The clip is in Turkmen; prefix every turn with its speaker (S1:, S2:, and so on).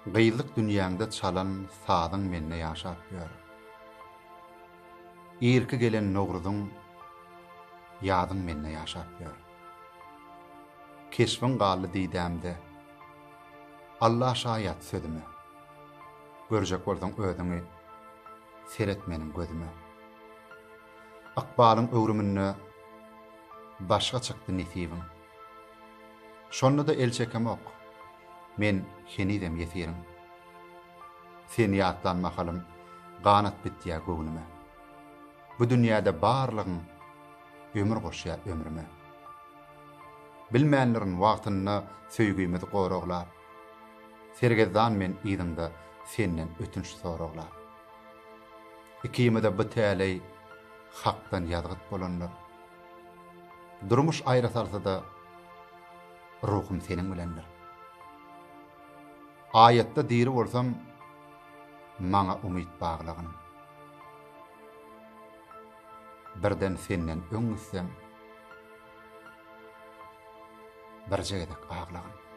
S1: Gyzlyk dünýäňde çalan sazyň mende ýaşap ýör. Irki gelen Nowruzyň, ýazyň mende ýaşap ýör. Keşbiň galdy didämde, Alla şaýat sözüme. Görjek bolsaň özüňi, seret meniň gözüme. Ykbalyň öwrüminde başga çykdy nesibiň. Şonda-da el çekemok, men henizem ýesiriň. Seni ýatlan mahalym ganat bitýär göwnüme. Bu dünýäde barlygyň ömür goşýar ömrüme. Bilmändirin wagtynda söýgimizi goraglap. Sergezdan men yzyňda senden ötünç soraglap. Ikimize bu täleý Hakdan ýazgyt bolandyr. Durmuş aýra salsa-da, ruhum seniň bilendir. Aýatda diri bolsam, maňa umyt baglagyn. Birden senden öň gitsem, birje gezek aglagyn.